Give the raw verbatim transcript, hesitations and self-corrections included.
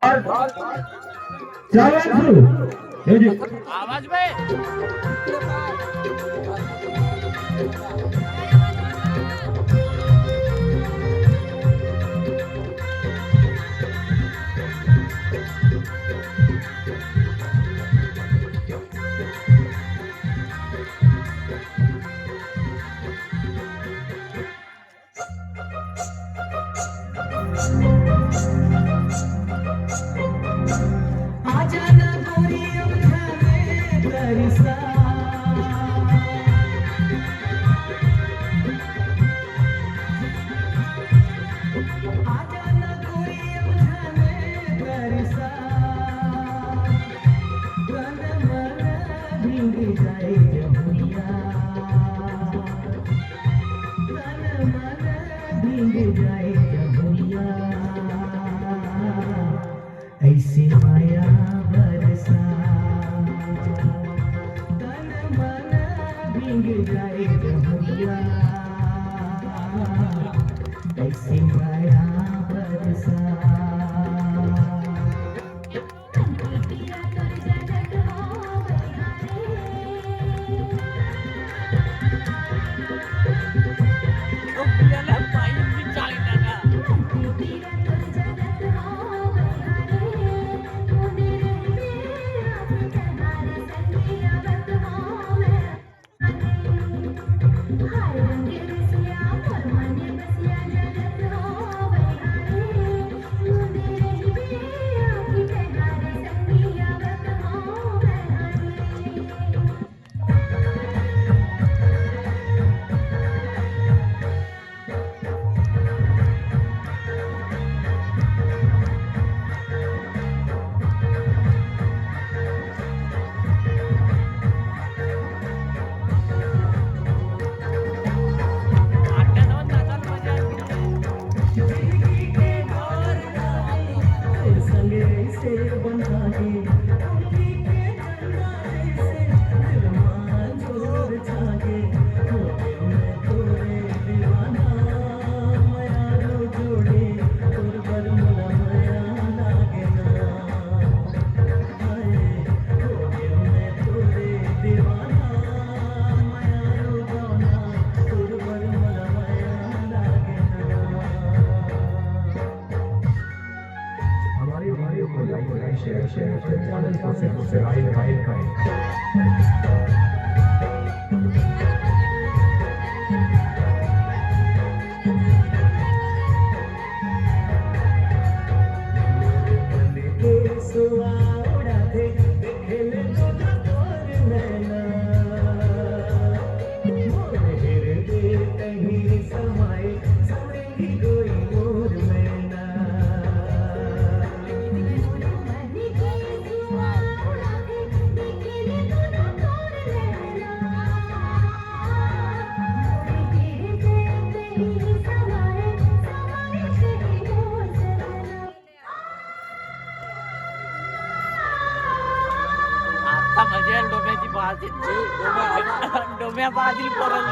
और चालू शुरू। म्यूजिक। आवाज में। आजा ना गोरी अब ध्यान करिसा। आजा ना गोरी अब ध्यान करिसा। तन मन भींग जाए जमुनिया। तन मन भींग जाए जमुनिया। ऐसी माया बरसा। तन मन भींग जाए जमुनिया। ऐसी माया बरसा। हमारे वीडियो को लाइक करें, शेयर करें, चैनल को सब्सक्राइब करें। आता मजेल डोम्याची बाजी, डोम्या बाजी परल.